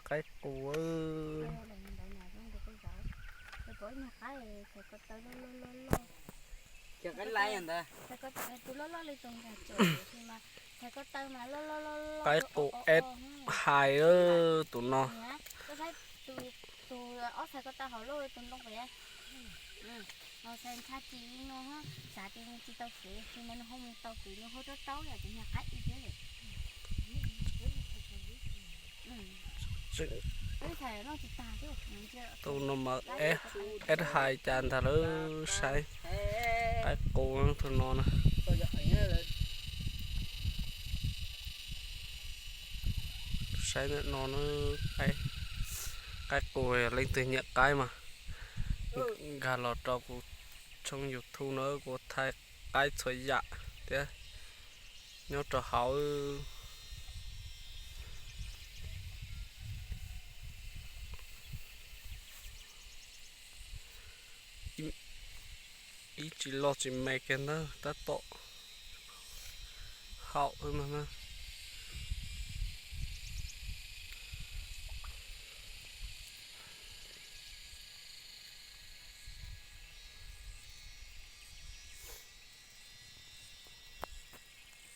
Qaib qus. Qaib qus ed hais tus no. Tus no mas ed hais cas ntag lawm, saib. Qaib qus tus no na. Saib ntawm no na, qaib qus, leej twg nyiam qaib mas nkag los rau kuv tshooj YouTube na, kuv thaij qaib txhua yam thiab nyob rau hauv. Ib tsis loj tsis me kiag ntag, tab tom haum xwb mas.